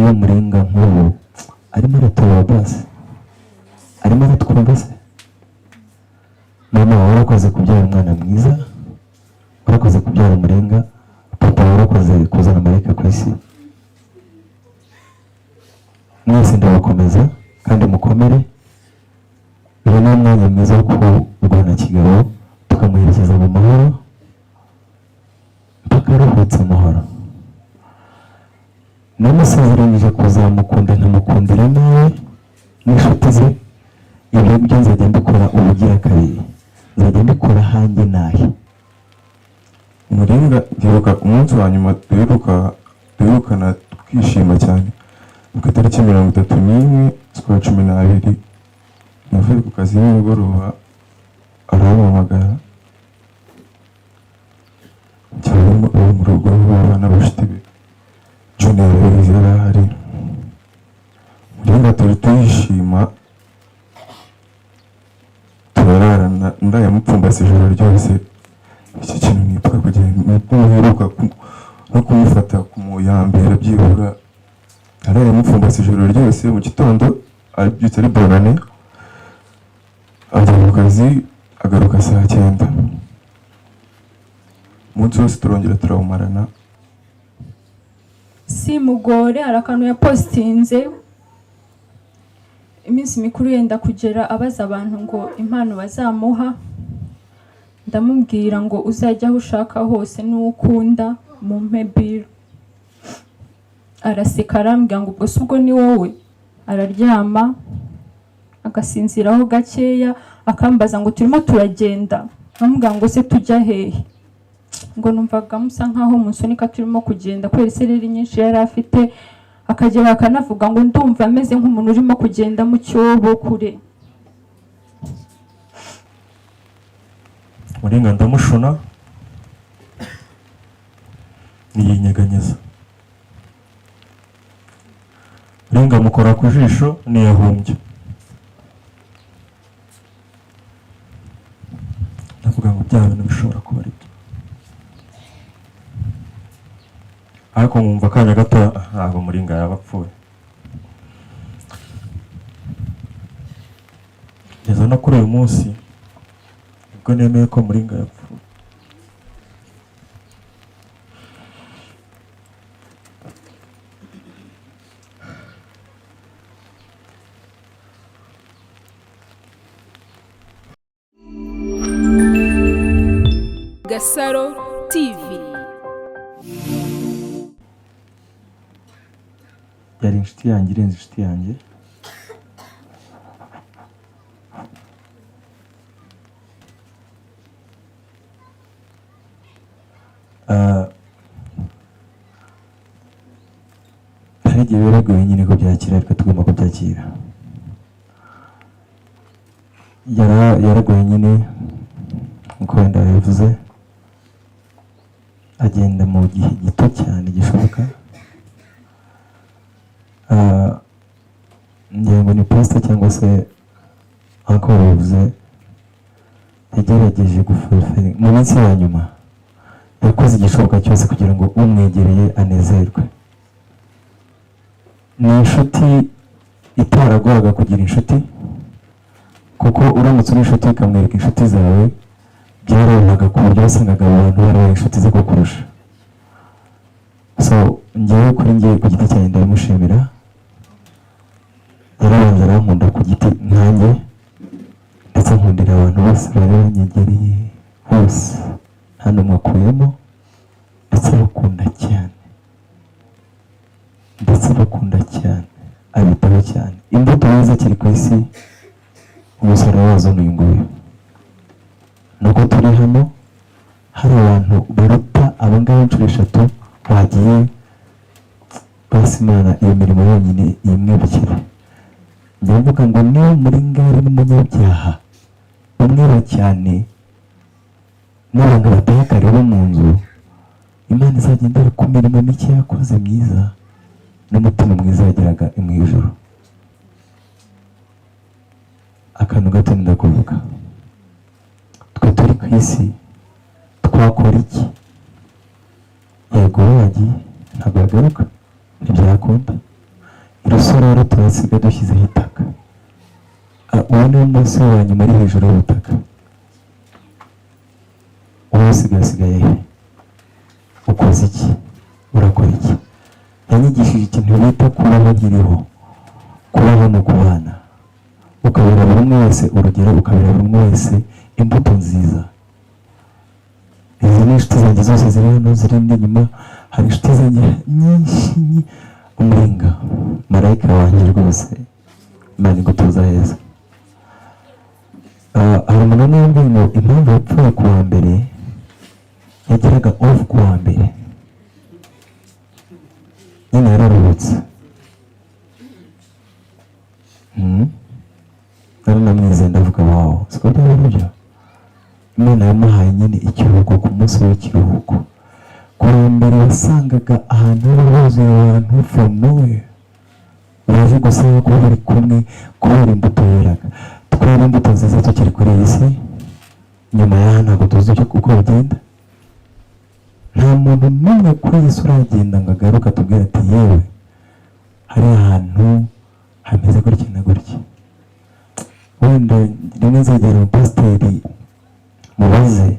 Niba Muringa nk'ubu arimo aratureba, basi arimo aratwumva se? Mama, warakoze kubyara umwana mwiza, warakoze kubyara Muringa. Papa, warakoze kuzana marayika ku isi. Mwese ndabakomeza kandi mukomere. Uyu ni umwanya mwiza wo kurwana kigabo, tukamuherekeza mu mahoro mpaka aruhutse amahoro. Namusezeranyije kuzamukunda, nkamukundira nawe n'inshuti ze. Ibyo byo nzajya mbikora ubugira kabiri, nzajya mbikora hanjye nahe. Muringa, ndibuka umunsi wa nyuma duherukana twishima cyane, ku itariki 31 z'ukwa 12. Navuye ku kazi nimugoroba, arampamagara cyane abo mu rugo b'abana b'abashuti be. Junior arabizi, yari ahari. Muringa turi tuyishima, turararana, ndayamupfumbase ijoro ryose. Iki kintu nibuka kugira muheruka no kumufata kumuyambera byibura, arayamupfumbase ijoro ryose. Mu gitondo abyutse ari bonane, ajya mu kazi, agaruka saa 9. Umunsi wose turongera turawumarana. Simugore, hari akantu yapositinze iminsi mikuru yenda kugera, abaza abantu ngo impano bazamuha. Ndamubwira ngo uzajya aho ushaka hose n'uwo ukunda mumpe biro. Araseka, arambwira ngo ubwo si ubwo ni wowe. Araryama, agasinziraho gakeya, akambaza ngo turimo turagenda? Nkamubwira ngo se tujya hehe? Ngo numvaga musa nkaho musunika turimo kugenda, kubera isereri nyinshi yari afite. Akagera akanavuga ngo ndumva ameze nk'umuntu urimo kugenda mu cyobo kure. Muringa ndamushona ntiyinyeganyeza. Muringa mukora ku jisho ntiyahumbya. Ndavuga ngo bya bintu bishobora kuba ari byo, ariko nkumva akanya gato ntabwo Muringa yaba apfuye. Kugeza no kuri uyu munsi nibwo nemeye ko Muringa yapfuye. Gasaro TV. Yari inshuti yanjye irenze inshuti yanjye. Ah, hari igihe biba bigoye nyine kubyakira, ariko tugomba kubyakira. Yaragoye nyine, nkuko wenda yabivuze, agenda mu gihe gito cyane gishoboka. Ah, ngira ngo ni pastor cyangwa se uncle wabivuze, yagerageje gufulfilling mu minsi ya nyuma, yakoze igishoboka cyose kugira ngo umwegereye anezerwe. Ni inshuti itaragoraga kugira inshuti, kuko uramutse uri inshuti ukamwereka inshuti zawe, byarorohaga ku buryo wasangaga abo bantu barabaye inshuti ze kukurusha. So njyewe, kuri njye ku giti cyanjye, ndabimushimira. Yarabanje arankunda ku giti nkanjye, ndetse nkundira abantu bose bari banyegereye bose, nta n'umwe akuyemo, ndetse bakunda cyane, ndetse bakunda cyane, abitaho cyane. Imbuto rero zikiri ku isi, umusaruro wazo ni uyu nguyu. Ni uko turi hano hari abantu baruta aba ngaba inshuro 3 bagiye. Basi Imana iyo mirimo yonyine imwibukire. Njya mvuga ngo niba muri ngari n'umunyabyaha umwera cyane n'abantu bataha kare bo mu nzu, Imana izagendera ku mirimo mike yakoze myiza n'umutima mwiza yageraga mu ijuru. Akantu gato ndakuvuga, twe turi ku isi twakora iki? Yego wagiye, ntabwo yagaruka, ntibyakunda. Rusororo tuhasiga dushyizeho itaka. Uwo niwo munsi wa nyuma ari hejuru y'ubutaka. Wowe usigaye, usigaye he? Ukoze iki? Urakora iki? Yanyigishije ikintu bita kubaho nkiriho. Kubaho ni ukubana, ukabera buri umwe wese urugero, ukabera buri umwe wese imbuto nziza. Izi ni inshuti zanjye zose ziri hano, ziri n'inyuma. Hari inshuti zanjye nyinshi. Umuringa, marayika wanjye rwose, Imana igutuza heza. Hari umuntu umwe wambwiye ngo impamvu yapfuye ku wa mbere, yageraga off ku wa mbere nyine, yararuhutse. Nari namwizeye, ndavuga: "Wow, siko byaba ari byo." Imana yamuhaye nyine ikiruhuko ku munsi w'ikiruhuko. Ku wa mbere wasangaga ahantu hari huzuye abantu from nowhere, baje gusaba kuba bari kumwe kubera imbuto yeraga. Twera imbuto nziza tukiri kuri iyi si. Nyuma y'aha ntabwo tuzi icyo uko bigenda. Nta muntu n'umwe kuri iyi si uragenda ngo agaruke atubwire ati: "Yewe, hari ahantu hameze gutya na gutya." Wenda rimwe nzegera umupasiteri mubaze.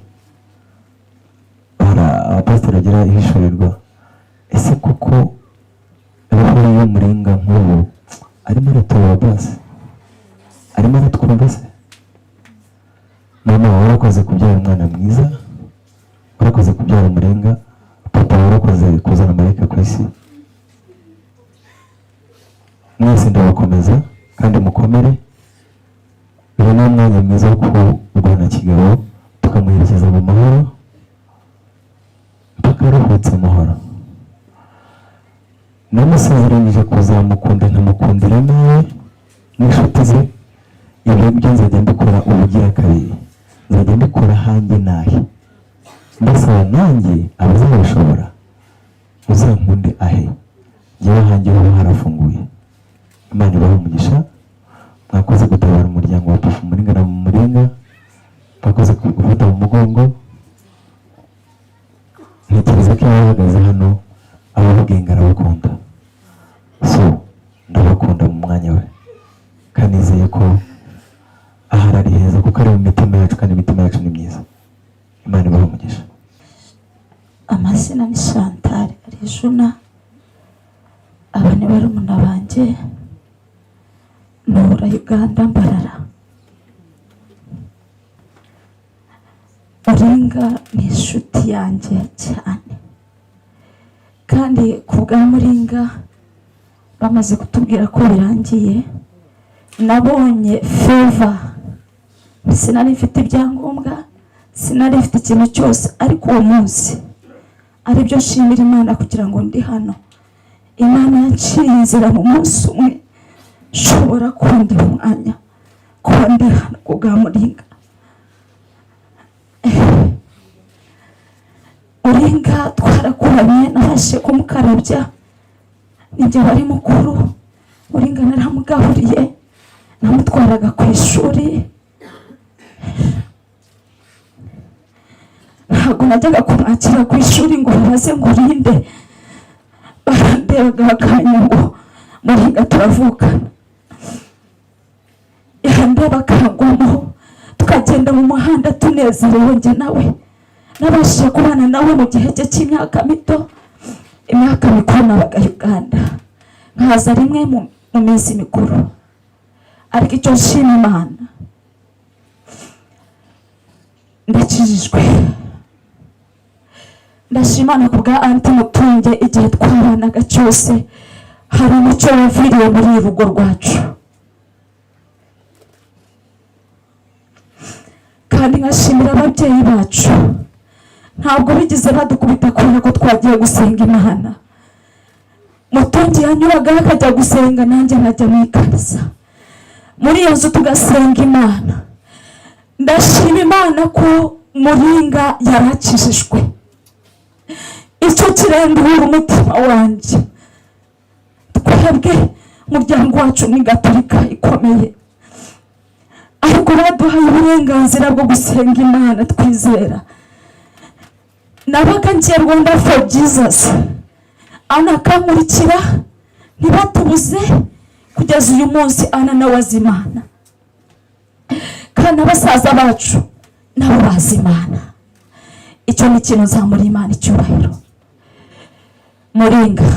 Hari abapasiteri bagira ihishurirwa. Ese koko roho y'Umuringa nk'ubu arimo aratureba basi, arimo aratwumva se? Mama, warakoze kubyara umwana mwiza, warakoze kubyara Umurenga. Papa, warakoze kuzana marayika ku isi. Mwese ndabakomeza kandi mukomere. Uyu ni umwanya mwiza wo kurwana kigabo, tukamuherekeza mu mahoro mpaka aruhutse amahoro. Namusezeranyije kuzamukunda, nkamukundira nawe n'inshuti ze. Ibyo byo nzajya mbikora ubugira kabiri, nzajya mbikora hanjye nahe. Mbasaba nanjye abazabishobora, uzankunde ahe, njyewe ahanjye ho harafunguye. Imana ibahe umugisha. Mwakoze gutabara umuryango wa Papa Muringa na Muringa, mwakoze gufata mu mugongo. Ntekereza ko iyo ahagaze hano abababwiye ngo arabakunda, so ndabakunda mu mwanya we, kandi nizeye ko ahari ari heza kuko ari mu mitima yacu, kandi imitima yacu ni myiza. Imana ibahe umugisha. Amazina ni Chantal Arijuna. Aba ni barumuna banjye. Ntura Uganda, Mbarara. Muringa ni inshuti yanjye cyane, kandi ku bwa Muringa bamaze kutubwira ko birangiye, nabonye favor. Sinari mfite ibyangombwa, sinari mfite ikintu cyose, ariko uwo munsi aribyo nshimira Imana kugira ngo ndi hano. Imana yanciye inzira mu munsi umwe, nshobora kongera umwanya kuba ndi hano ku bwa Muringa. Muringa twarakuranye, nabashije kumukarabya, ninjye wari mukuru. Muringa naramugaburiye, namutwaraga ku ishuri. Ntabwo najyaga kumwakira ku ishuri ngo babaze ngo urinde. Barandebaga bakamenya ngo Muringa turavukana. Yandeba akangwamo, tukagenda mu muhanda tunezerewe njye nawe. Nabashije kubana nawe mu gihe cye cy'imyaka mito. Imyaka mikuru nabaga Uganda, nkaza rimwe mu minsi mikuru. Ariko icyo nshima Imana, ndakijijwe. Ndashima Imana ku bwa aunty Mutunge. Igihe twabanaga cyose hari umucyo waviriye muri uru rugo rwacu. Kandi nkashimira ababyeyi bacu, ntabwo bigeze badukubita kubera ko twagiye gusenga Imana. Mutunge yanyuragaho akajya gusenga, nanjye nkajya mu ikanisa muri iyo nzu, tugasenga Imana. Ndashima Imana ko Muringa yarakijijwe. Icyo kirandura umutima wanjye. Twebwe umuryango wacu ni gatolika ikomeye, ariko baduhaye uburenganzira bwo gusenga Imana twizera. Nabaga ngiye Rwanda for Jesus, anakamurikira. Ntibatubuze kugeza uyu munsi. Ana nawe azi Imana, kandi abasaza bacu nabo bazi Imana. Icyo ni ikintu nzamura Imana icyubahiro. Muringa,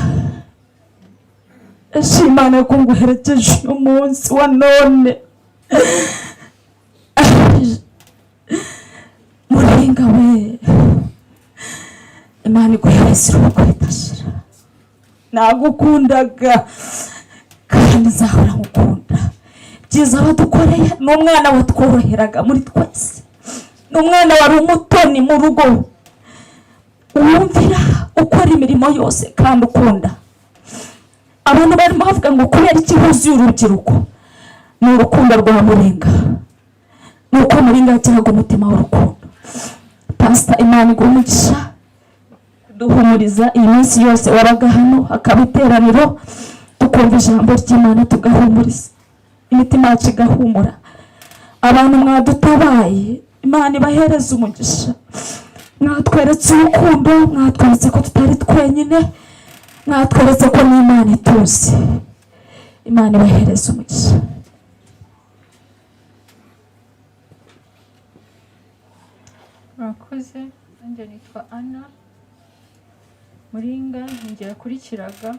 ndashima Imana ko nguherekeje uyu munsi wa none. Muringa we, Imana iguhereza iruhuko ridashira. Nagukundaga kandi nzahora ngukunda. Byiza badukoreye, ni umwana watworoheraga muri twese, ni umwana wari umutoni mu rugo, wumvira, ukora imirimo yose kandi ukunda abantu. Barimo bavuga ngo kubera iki huzuye urubyiruko? Ni urukundo rwa Muringa, ni uko Muringa yagiraga umutima w'urukundo. Pasita, Imana iguha umugisha kuduhumuriza iyi minsi yose wabaga hano, hakaba iteraniro, tukumva ijambo ry'Imana, tugahumuriza imitima yacu igahumura. Abantu mwadutabaye, Imana ibahereza umugisha. Mwatweretse urukundo, mwatweretse ko tutari twenyine, mwatweretse ko n'Imana ituzi. Imana ibahereza umugisha. Murakoze. Nanjye nitwa Ana. Muringa ninjye yakurikiraga.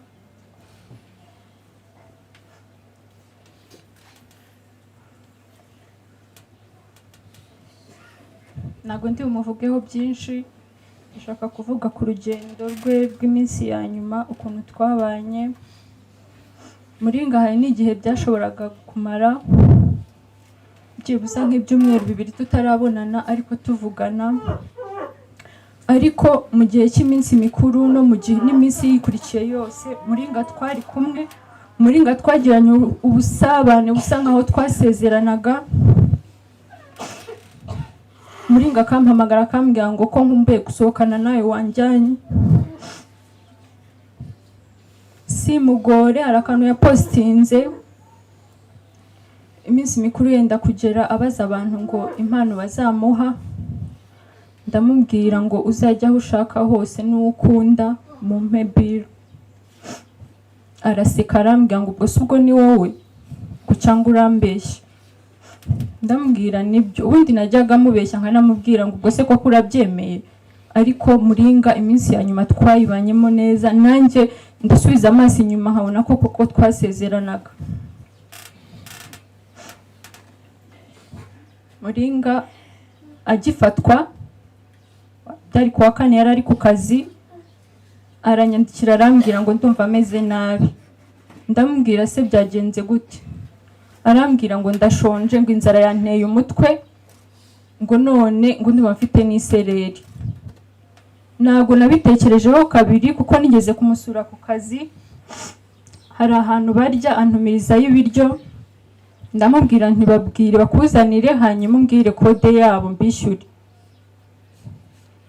Ntabwo ndi bumuvugeho byinshi. Ndashaka kuvuga ku rugendo rwe rw'iminsi ya nyuma, ukuntu twabanye. Muringa hari n'igihe byashoboraga kumara byibuze nk'ibyumweru 2 tutarabonana, ariko tuvugana. Ariko mu gihe cy'iminsi mikuru no mu gihe n'iminsi yikurikiye yose, Muringa twari kumwe. Muringa twagiranye ubusabane busa nkaho twasezeranaga. Muringa akampamagara akambwira ngo ko nkumbuye gusohokana nawe wanjyanye. Simugore, hari akantu yapositinze iminsi mikuru yenda kugera, abaza abantu ngo impano bazamuha. Ndamubwira ngo uzajya aho ushaka hose n'uwo ukunda mumpe biro. Araseka arambwira ngo ubwo si ubwo ni wowe ngo cyangwa urambeshya? Ndamubwira nibyo. Ubundi najyaga mubeshya nkanamubwira ngo ubwo se koko urabyemeye? Ariko Muringa iminsi ya nyuma twayibanyemo neza, nanjye ndasubiza amaso inyuma nkabona ko koko twasezeranaga. Muringa agifatwa, byari kuwa kane, yari ari ku kazi, aranyandikira arambwira ngo ndumva ameze nabi. Ndamubwira se byagenze gute? Arambwira ngo ndashonje, ngo inzara yanteye umutwe, ngo none ngo ndumva mfite n'isereri. Ntabwo nabitekerejeho kabiri kuko nigeze kumusura ku kazi, hari ahantu barya, antumirizayo ibiryo. Ndamubwira ntibabwire bakuzanire, hanyuma umbwire kode yabo mbishyure.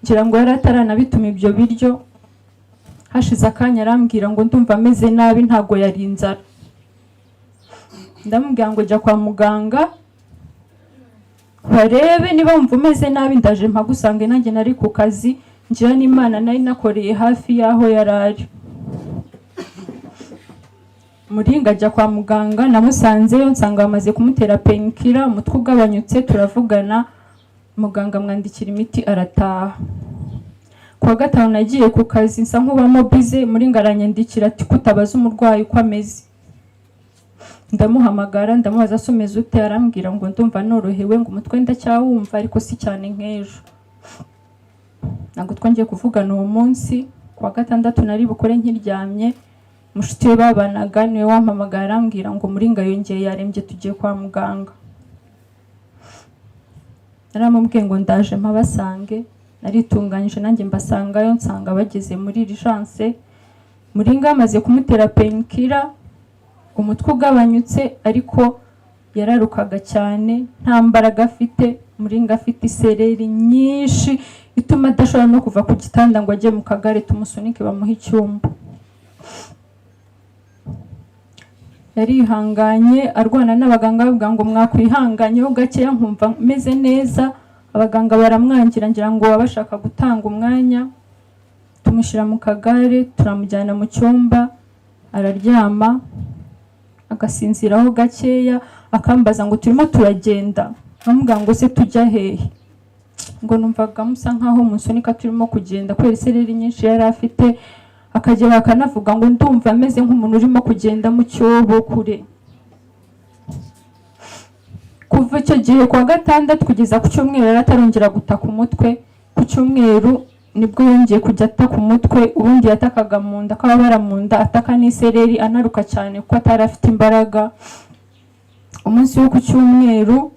Ngira ngo yari ataranabituma ibyo biryo. Hashize akanya arambwira ngo ndumva ameze nabi, ntabwo yari inzara. Ndamubwira ngo jya kwa muganga barebe niba wumva umeze nabi, ndaje mpagusange. Nanjye nari ku kazi, ngira n'Imana nari nakoreye hafi y'aho yari ari. Muringa ajya kwa muganga, namusanzeyo nsanga bamaze kumutera penkira, umutwe ugabanyutse, turavugana, muganga amwandikira imiti arataha. Kuwa gatanu nagiye ku kazi nsa nk'ubamo bize, Muringa aranyandikira ati kutabaza umurwayi uko ameze. Ndamuhamagara ndamubaza se umeze ute? Arambwira ngo ndumva norohewe, ngo umutwe ndacyawumva ariko si cyane nk'ejo. Ntabwo twongeye kuvugana uwo munsi. Kuwa gatandatu nari bukore nkiryamye, mushuti we babanaga niwe wampamagara arambwira ngo Muringa yongeye yarembye, tugiye kwa muganga. Naramubwiye ngo ndaje mpabasange, naritunganyije nanjye mbasangayo, nsanga bageze muri urgence. Muringa amaze kumutera penkira, umutwe ugabanyutse ariko yararukaga cyane, nta mbaraga afite. Muringa afite isereri nyinshi ituma adashobora no kuva ku gitanda ngo ajye mu kagare tumusunike bamuhe icyumba. Yarihanganye arwana n'abaganga bavuga ngo mwakwihanganyeho gakeya nkumva meze neza. Abaganga baramwangira, ngira ngo baba bashaka gutanga umwanya. Tumushyira mu kagare turamujyana mu cyumba. Araryama agasinziraho gakeya, akambaza ngo turimo turagenda, nkamubwira ngo se tujya hehe? Ngo numvaga musa nkaho musunika turimo kugenda, kubera isereri nyinshi yari afite. Akagera akanavuga ngo ndumva ameze nk'umuntu urimo kugenda mu cyobo kure. Kuva icyo gihe kuwa gatandatu kugeza ku cyumweru yari atarongera gutaka umutwe. Ku cyumweru nibwo yongeye kujya ataka umutwe. Ubundi yatakaga mu nda, akababara mu nda, ataka n'isereri, anaruka cyane kuko atari afite imbaraga. Umunsi wo ku cyumweru,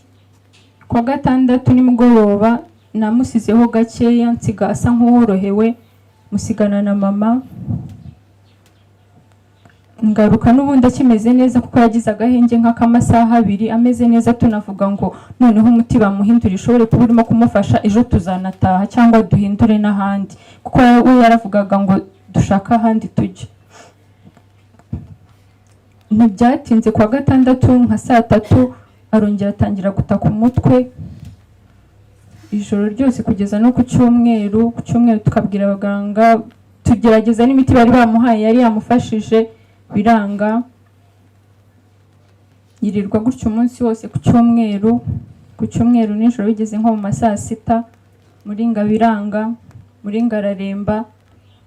kuwa gatandatu nimugoroba, namusizeho gakeya, nsiga asa nk'uworohewe, musigana na mama, ngaruka n'ubundi akimeze neza, kuko yagize agahenge nk'ak'amasaha 2 ameze neza. Tunavuga ngo noneho umuti bamuhindura ishobore kuba urimo kumufasha, ejo tuzanataha cyangwa duhindure n'ahandi, kuko we yaravugaga ngo dushake ahandi tujya. Ntibyatinze, kuwa gatandatu nka saa 3 arongera atangira gutaka umutwe ijoro ryose kugeza no ku cyumweru. Ku cyumweru tukabwira abaganga, tugerageza n'imiti bari bamuhaye yari yamufashije, biranga. Yirirwa gutyo umunsi wose ku cyumweru. Ku cyumweru nijoro bigeze nko mu ma saa 6, Muringa biranga, Muringa araremba,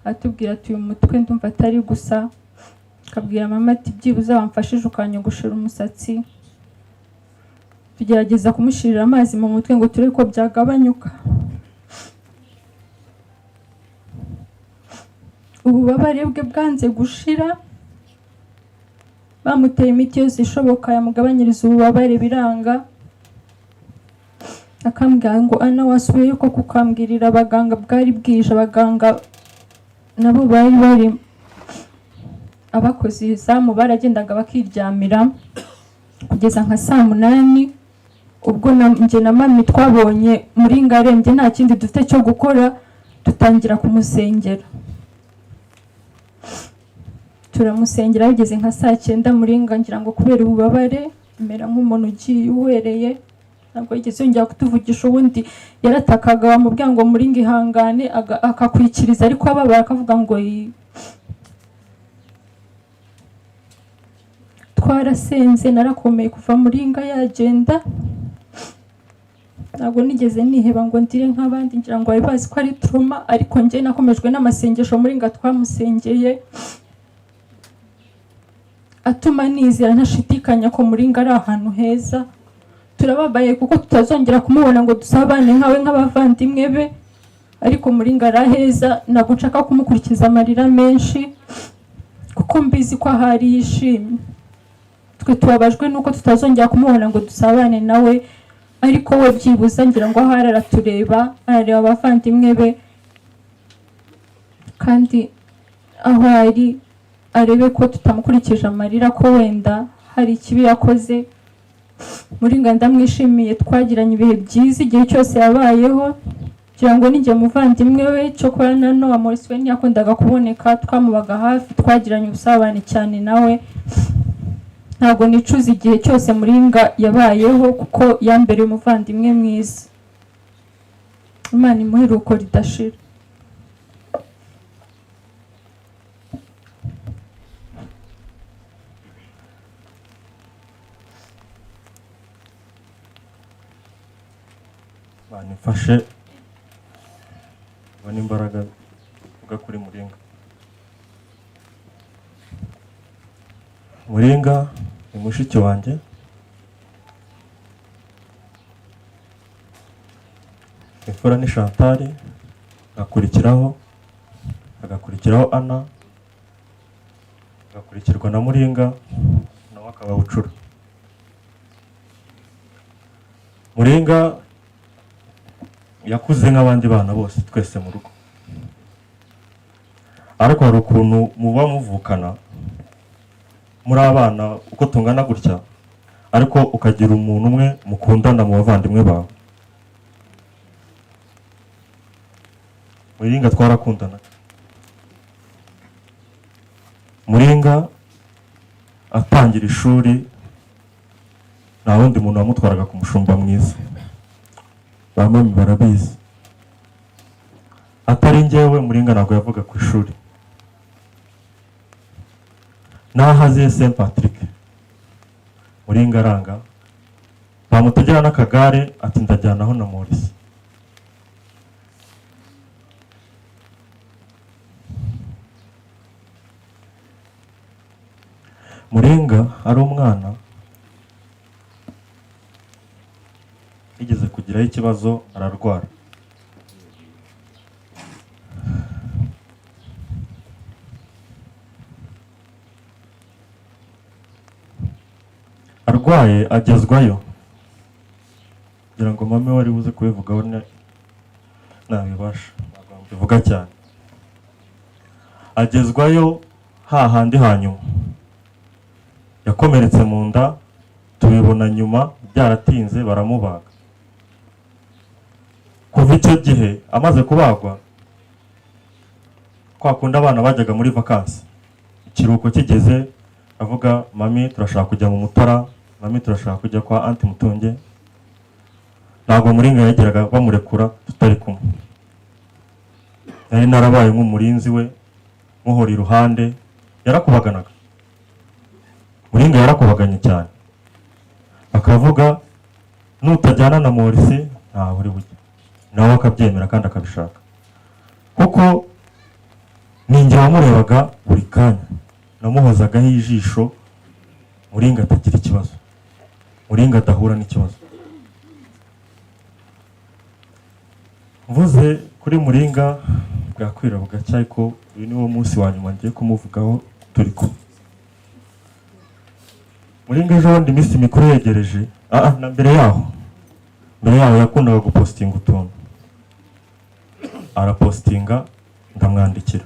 atubwira ati uyu mutwe ndumva atari gusa. Akabwira mama ati byibuze wamfashije ukanyogoshera umusatsi. Tugerageza kumushyirira amazi mu mutwe ngo turebe ko byagabanyuka. Ububabare bwe bwanze gushira, bamuteye imiti yose ishoboka yamugabanyiriza ububabare, biranga. Akambwira ngo Ana wasubiyeyo koko ukambwirira abaganga, bwari bwije, abaganga nabo bari bari abakoze izamu, baragendaga bakiryamira kugeza nka saa 8. Ubwo njye na mami twabonye Muringa arembye, nta kindi dufite cyo gukora, dutangira kumusengera, turamusengera. Bigeze nka saa 9, Muringa ngira ngo kubera ububabare amera nk'umuntu ugiye uwereye, ntabwo yigeze yongera kutuvugisha. Ubundi yaratakaga, bamubwira ngo Muringa ihangane, akakwikiriza, ariko ababara akavuga ngo twarasenze. Narakomeye kuva Muringa yagenda, ntabwo nigeze niheba ngo ndire nk'abandi, ngira ngo bari bazi ko ari trauma, ariko njye nakomejwe n'amasengesho Muringa twamusengeye, atuma nizera ntashidikanya ko Muringa ari ahantu heza. Turababaye kuko tutazongera kumubona ngo dusabane nkawe nk'abavandimwe be, ariko Muringa ari aheza. Ntabwo nshaka kumukurikiza amarira menshi kuko mbizi ko ahari yishimye. Twe tubabajwe nuko tutazongera kumubona ngo dusabane nawe, ariko we byibuze ngira ngo ahari aratureba, arareba abavandimwe be, kandi aho ari arebe ko tutamukurikije amarira, ko wenda hari ikibi yakoze. Muringa ndamwishimiye, twagiranye ibihe byiza igihe cyose yabayeho, ngira ngo ninjye muvandimwe we. Cyokora na Noah Maurice we ntiyakundaga kuboneka, twamubaga hafi, twagiranye ubusabane cyane nawe. Ntabwo nicuza igihe cyose Muringa yabayeho kuko yambereye umuvandimwe mwiza. Imana imuhe iruhuko ridashira. Imana imfashe mbone imbaraga mvuga kuri Muringa. Muringa ni mushiki wanjye, imfura ni Chantal, agakurikiraho Anna, agakurikirwa na Muringa, nawe akaba bucura. Muringa yakuze nk'abandi bana bose twese mu rugo, ariko hari ukuntu muba muvukana muri abana uko tungana gutya, ariko ukagira umuntu umwe mukundana mu bavandimwe bawe. Muringa twarakundanaga. Muringa atangira ishuri nta wundi muntu wamutwaraga ku mushumba mwiza, ba mami barabizi, atari njyewe Muringa ntabwo yavuga ku ishuri. N'aho aziye Saint Patrick, Muringa aranga, bamutegera n'akagare ati ndajyanaho na Morisi. Muringa ari umwana yigeze kugiraho ikibazo ararwara. Arwaye agezwayo, kugira ngo mame wari buze kubivugaho nabibasha, ntabwo mbivuga cyane. Agezwayo hahandi hanyuma yakomeretse mu nda, tubibona nyuma byaratinze, baramubaga. Kuva icyo gihe amaze kubagwa, kwa kundi abana bajyaga muri vakansi, ikiruhuko kigeze avuga mami turashaka kujya mu Mutara, mami turashaka kujya kwa anti Mutunge. Ntabwo Muringa yageraga bamurekura tutari kumwe. Nari narabaye nk'umurinzi we, muhora iruhande. Yarakubaganaga, Muringa yarakubaganye cyane, akavuga nutajyana na Morisi ntaho uri bujye, nawe akabyemera kandi akabishaka, kuko ninjye wamurebaga buri kanya, namuhozagaho ijisho. Muringa atagira ikibazo, Muringa adahura n'ikibazo. Mvuze kuri Muringa bwakwira bugacya, ariko uyu ni wo munsi wa nyuma ngiye kumuvugaho turi kumwe. Muringa ejo bundi iminsi mikuru yegereje, na mbere yaho yakundaga gupostinga utuntu, arapostinga, ndamwandikira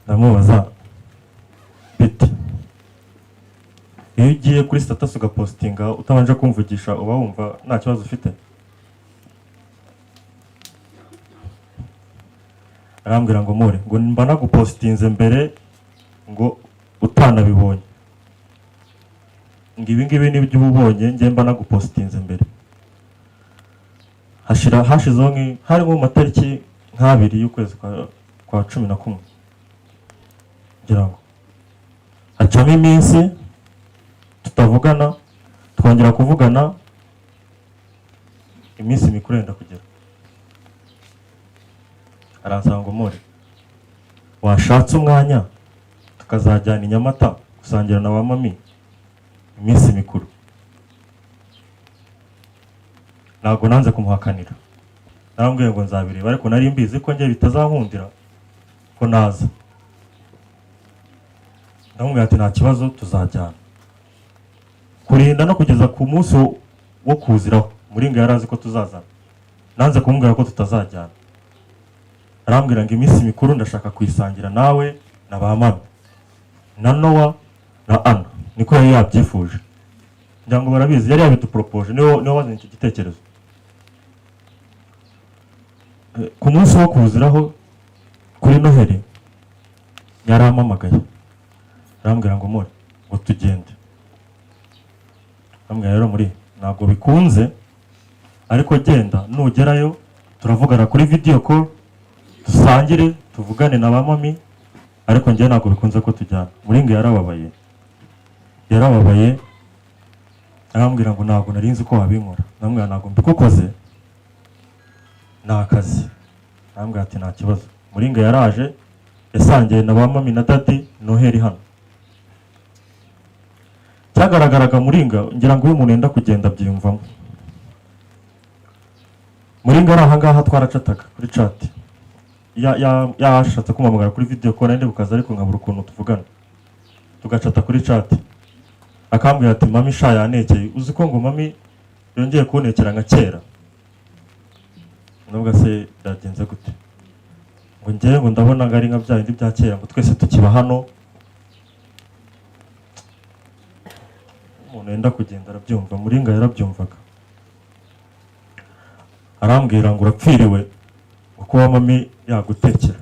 ndamubaza biti iyo ugiye kuri status ugapostinga utabanje kumvugisha uba wumva nta kibazo ufite? Arambwira ngo more ngo mba nagupostinze mbere ngo utanabibonye, ngo ibi ngibi nibyo uba ubonye, njye mba nagupostinze mbere. Hashizeho hari nko mu matariki nk'abiri y'ukwezi kwa 11 ngira ngo, hacamo iminsi tutavugana, twongera kuvugana iminsi mikuru yenda kugera. Aransaba ngo more washatse umwanya tukazajyana i Nyamata gusangira na ba mami iminsi mikuru. Ntabwo nanze kumuhakanira, narambwiye ngo nzabireba, ariko nari mbizi ko njye bitazankundira ko naza. Ndamubwira ati nta kibazo tuzajyana. Kurinda no kugeza ku munsi wo kuziraho, Muringa yari azi ko tuzazana, nanze kumubwira ko tutazajyana. Arambwira ngo iminsi mikuru ndashaka kuyisangira nawe na ba mami na Noah na Anna, niko yari yabyifuje. Ngira ngo barabizi, yari yabiduporopoje, niwe wazanye icyo gitekerezo. Ku munsi wo kuziraho kuri Noheli yarampamagaye, arambwira ngo more ngo tugende. Arambwira rero muri ntabwo bikunze, ariko genda nugerayo turavugana kuri video call, dusangire tuvugane na ba mami, ariko njye ntabwo bikunze ko tujyana. Muringa yarababaye, arambwira ngo ntabwo nari nzi ko wabinkora. Ndamubwira ntabwo mbikukoze, ni akazi. Arambwira ati nta kibazo. Muringa yaraje, yasangiye na ba mami na dadi Noheli hano. Cyagaragaraga Muringa, ngira ngo iyo umuntu yenda kugenda abyiyumvamo. Muringa ari ahangaha twaracataga kuri chat, yashatse kumpamagara kuri video call nari bukaza, ariko nkabura ukuntu tuvugana, tugacata kuri chat. Akambwira ati mami sha yanekeye, uzi ko ngo mami yongeye kuntekera nka kera. Nubwo se byagenze gute? Ngo njyewe ngo ndabona ngo ari nka bya bindi bya kera, ngo twese tukiba hano. Umuntu yenda kugenda arabyumva, Muringa yarabyumvaga. Arambwira ngo urapfiriwe kuko wa mami yagutekera.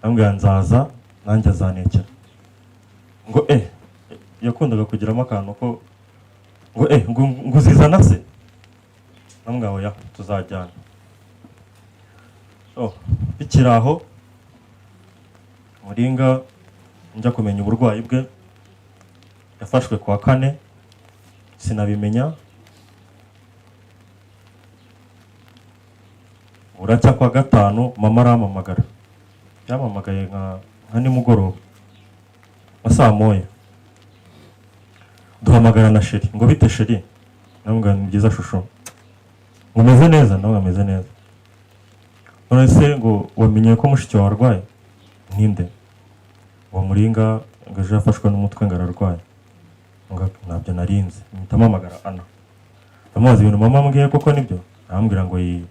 Arambwira nzaza nanjye azantekera. Ngo yakundaga kugiramo akantu ko ngo ngo uzizana se? Ndamubwira oya tuzajyana. Bikiri aho Muringa Njya kumenya uburwayi bwe, yafashwe kuwa kane, sinabimenya. Buracya kwa gatanu mama arampamagara, yampamagaye nka nimugoroba nka saa moya. Duhamagara na chéri ngo: "Bite chéri?" Namubwira: "Ni byiza chouchou." Ngo: "Umeze neza?" Nawe ameze neza. "None se," ngo, "wamenye ko mushiki wawe arwaye?" "Ninde?" Ngo: "Muringa," ngo, "ejo yafashwe n'umutwe," ngo, "ararwaye." Ngo: "Ntabyo narinzi." Mpita mpamagara Ana, ndamubaza ibintu mama ambwiye koko nibyo? Arambwira ngo yi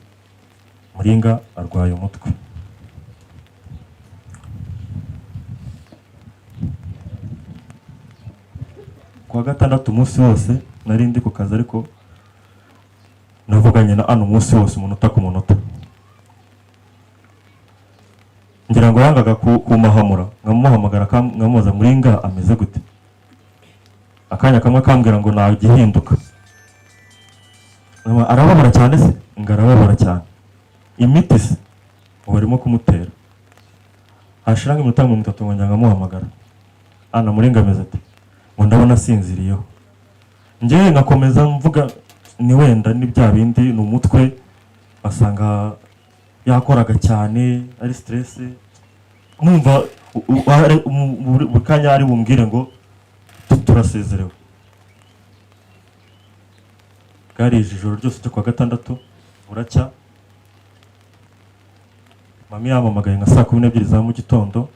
Muringa arwaye umutwe. Kuwa gatandatu umunsi wose nari ndi ku kazi, ariko navuganye na Ana umunsi wose, umunota ku munota. Ngira ngo yangaga kumahamura, nkamuhamagara nkamubaza: "Muringa ameze gute?" Akanya kamwe akambwira ngo nta gihinduka. Arababara cyane se? Ngo arababara cyane. Imiti se? Ngo barimo kumutera. Hashira nk'iminota 30 ngo njya nkamuhamagara: "Ana, Muringa ameze ati?" Ngo: "Ndabona asinziriyeho." Njyewe nkakomeza mvuga ni wenda ni bya bindi, ni umutwe, basanga yakoraga cyane, ari stress. Numva buri kanya ari bumbwire ngo turasezerewe. Bwarije ijoro ryose ryo kuwa gatandatu, buracya mami yampamagaye nka saa 12 za mu gitondo,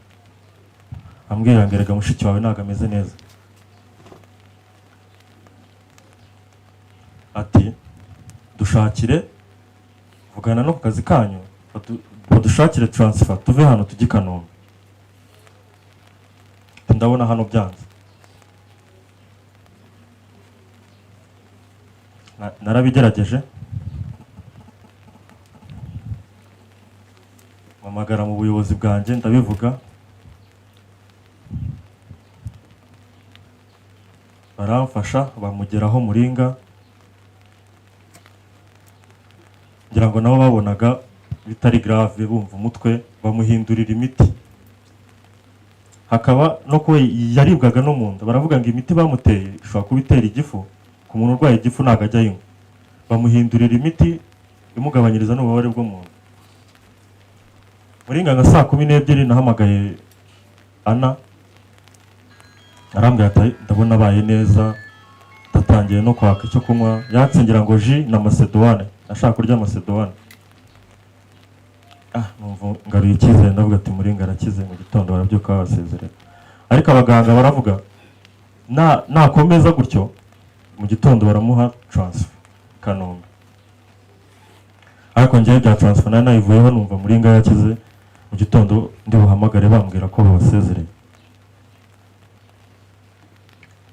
ambwira ngo: "Erega mushiki wawe ntabwo ameze neza." Ati: "Dushakire, vugana no ku kazi kanyu badushakire transfer, tuve hano tujye i Kanombe." Ati: "Ndabona hano byanze." Narabigerageje, mpamagara mu buyobozi bwanjye, ndabivuga, baramfasha, bamugeraho Muringa. Ngira ngo nabo babonaga bitari grave, bumva umutwe, bamuhindurira imiti. Hakaba no kuba yaribwaga no mu nda, baravuga ngo imiti bamuteye ishobora kuba itera igifu, ku muntu urwaye igifu ntabwo ajya ayinywa. Bamuhindurira imiti imugabanyiriza n'ububabare bwo mu nda. Muringa nka saa 12 nahamagaye Ana, arambwira ati: "Ndabona abaye neza, ndatangiye no kwaka icyo kunywa." Yatsingira ngo jus na macédoine, ashaka kurya macédoine. Ah, numva ngaruye icyizere, ndavuga ati: "Muringa arakize." Mu gitondo barabyuka babasezerera, ariko abaganga baravuga na nakomeza gutyo mu gitondo baramuha transfer Kanombe. Ariko njyewe bya transfer nari nayivuyeho, numva Muringa yakize. Mu gitondo ndi buhamagare bambwira ko babasezereye.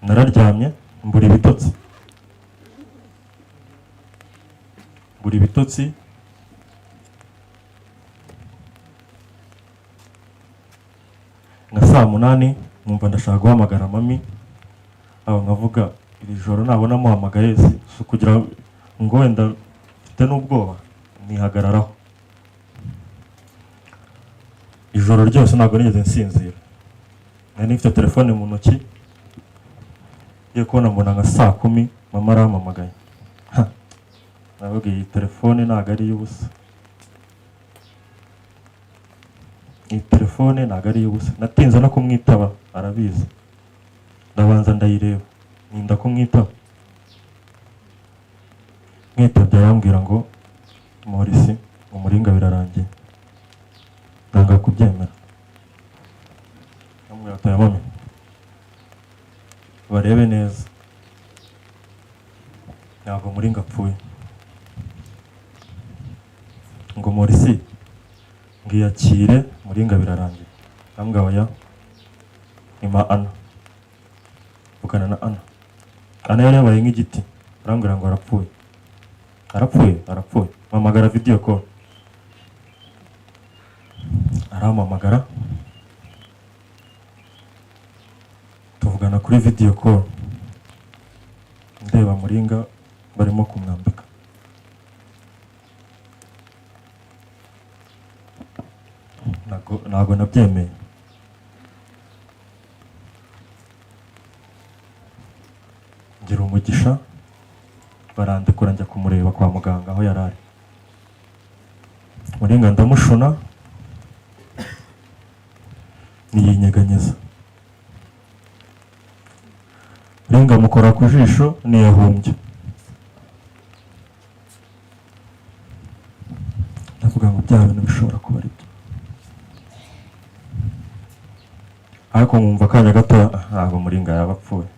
Nararyamye mbura ibitotsi, mbura ibitotsi. Nka saa 8 numva ndashaka guhamagara mami aho, nkavuga iri joro nabona muhamagaye si ukugira ngo wenda mfite n'ubwoba, nihagararaho. Ijoro ryose ntabwo nigeze nsinzira, nari mfite telefone mu ntoki. Ngiye kubona mbona nka saa 10 mama arampamagaye. Ha! Nababwiye, iyi telefone ntabwo ari iy'ubusa, iyi telefone ntabwo ari iy'ubusa. Natinze no kumwitaba, arabizi. Ndabanza ndayireba, ninda kumwitaba. Mwitabye arambwira ngo: "Morisi, Umuringa birarangiye." Nanga kubyemera, ndamubwira ati: "Mami, barebe neza, ntabwo Muringa apfuye." Ngo: "Morisi, ngiyakire, Muringa birarangiye." Ndamubwira: "Oya." Ima Ana, vugana na Ana. Ana yari yabaye nk'igiti, arambwira ngo: "Arapfuye, arapfuye, arapfuye." Mpamagara video call, arampamagara, tuvugana kuri video call, ndeba Muringa barimo kumwambika. Ntago nabyemeye. Ngira umugisha barandekura, njya kumureba kwa muganga aho yari ari. Muringa ndamushuna ntiyinyeganyeza. Muringa mukora ku jisho ntiyahumbya. Ndavuga ngo bya bintu bishobora kuba ari byo, ariko nkumva akanya gato ntabwo Muringa yaba apfuye.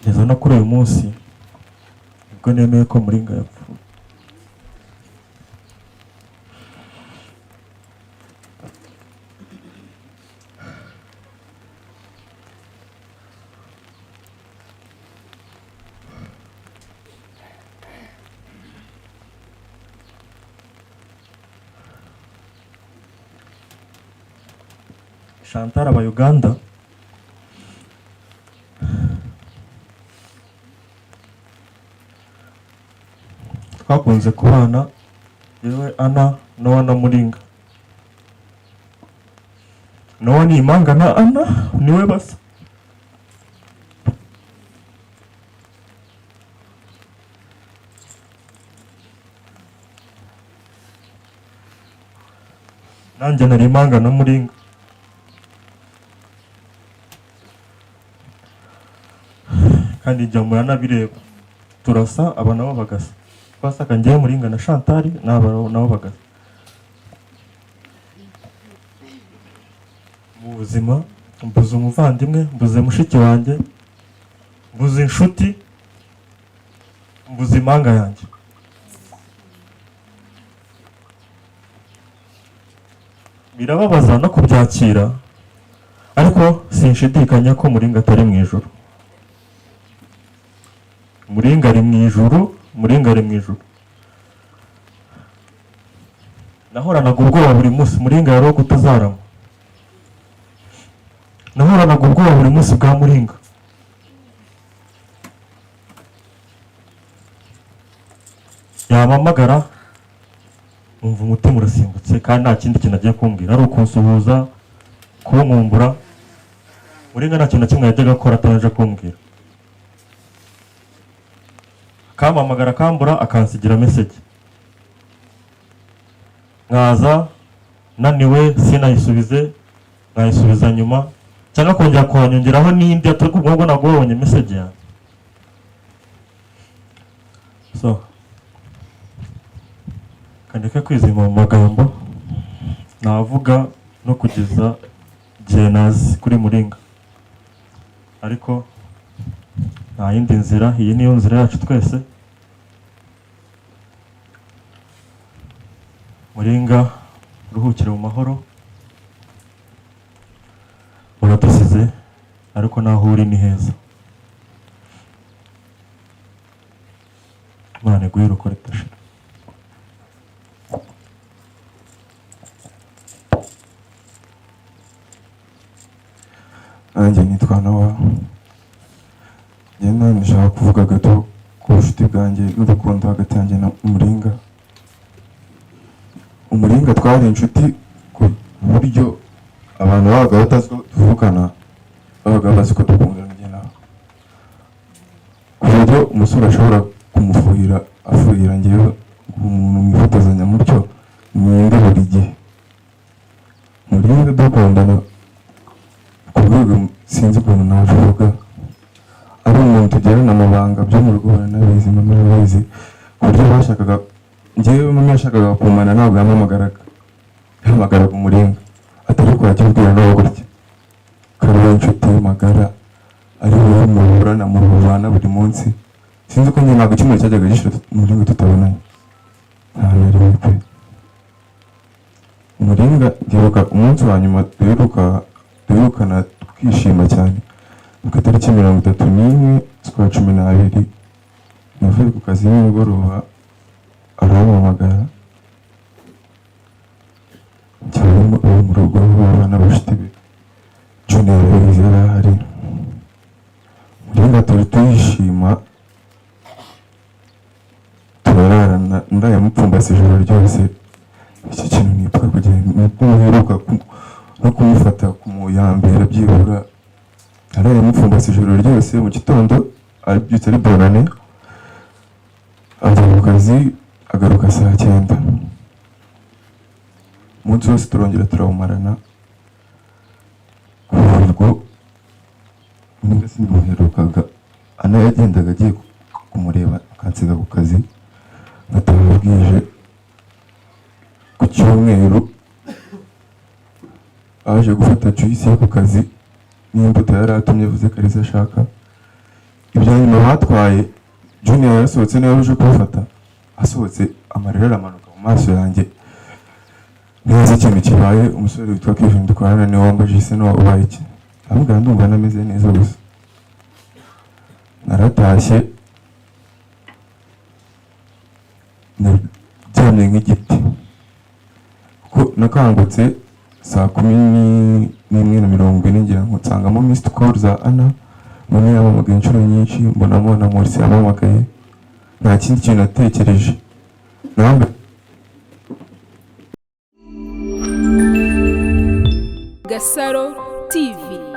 Kugeza no kuri uyu munsi nibwo nemeye ko Muringa yapfuye. Chantal aba Uganda, twakunze kubana yewe Ana, Noah na Muringa. Noah ni impanga na Ana, niwe basa. Nanjye nari impanga na Muringa. Kandi njya muranabireba, turasa, aba nabo bagasa. Twasaga njyewe Muringa na Chantal, n'aba nabo bagasa. Mu buzima mbuze umuvandimwe, mbuze mushiki wanjye, mbuze inshuti, mbuze impanga yanjye. Birababaza no kubyakira, ariko sinshidikanya ko Muringa atari mu ijuru. Muringa ari mu ijuru, Muringa ari mu ijuru. Nahoranaga ubwoba buri munsi Muringa yari uwo kutazarama. Nahoranaga ubwoba buri munsi bwa Muringa. Yampamagara numva umutima urasimbutse, kandi nta kindi kintu agiye kumbwira, ari ukunsuhuza, kunkumbura. Muringa nta kintu na kimwe yajyaga akora atabanje kumbwira. Akampamagara akambura, akansigira message, nkaza naniwe sinayisubize, nkayisubiza nyuma, cyangwa kongera kuhanyongeraho n'indi atari ubwo ngubwo ntabwo wabonye message yanjye. So kandeke kwizima mu magambo, navuga no kugeza igihe nazi kuri Muringa, ariko nta yindi nzira, iyi niyo nzira yacu twese. Muringa uruhukire mu mahoro, uradusize ariko naho uri ni heza. Imana iguhe iruhuko ridashira. Nanjye nitwa Noah. Njye nawe nashaka kuvuga gato ku bucuti bwanjye n'urukundo hagati yanjye na Umuringa. Umuringa twari inshuti ku buryo abantu babaga batazi ko tuvukana, babaga bazi ko dukundana njye nawe, ku buryo umusore ashobora kumufuhira afuhira njyewe umuntu mwifotozanya mutyo mwende buri gihe. Muringa dukundana ku rwego sinzi ukuntu nabivuga, ari umuntu tugirana amabanga byo mu rugo baranabizi, mama arabizi, ku buryo bashakaga njyewe mama yashakaga kumana ntabwo yampamagaraga, yahamagaraga Umuringa atari ko yajya abwira nawe gutya ko ari we nshuti magara, ari wowe muhorana mubana buri munsi. Sinzi ko njye ntabwo icyumweru cyajyaga gishira Umuringa tutabonanye, nta na rimwe pe. Umuringa ndibuka umunsi wa nyuma duherukana twishima cyane, ku itariki 31 z'ukwa 12, navuye ku kazi nimugoroba arampamagara, njya iwe mu rugo babana n'abashuti be, Junior arabizi yari ahari. Muringa turi tuyishima turararana, ndayamupfumbase ijoro ryose. Iki kintu nibuka kugira nibwo muheruka no kumufata kumuyambera byibura Naraye mupfumbase ijoro ryose. Mu gitondo abyutse ari bonane, ajya mu kazi, agaruka saa 9. Umunsi wose turongera turawumarana. Kuva ubwo nibwo sinimuherukaga. Ana yagendaga agiye kumureba akansiga ku kazi, ngataha bwije. Ku cyumweru aje gufata juice yo ku kazi n'imbuto yari atumye, avuze ko arizo ashaka. Ibya nyuma batwaye, Junior yarasohotse, niwe uje kubifata. Asohotse, amarira aramanuka mu maso yanjye neza ikintu kibaye. Umusore witwa Kevin dukorana niwe wambajije: "Se no ubaye iki?" Aramubwira: "Ndumva nameze neza gusa." Naratashye, naryamye nk'igiti, kuko nakangutse saa 11:40, ngira ngo nsangamo missed call za Ana. Mama yampamagaye inshuro nyinshi, mbonamo na Morsi yampamagaye. Nta kindi kintu natekereje nambe. Gasaro TV.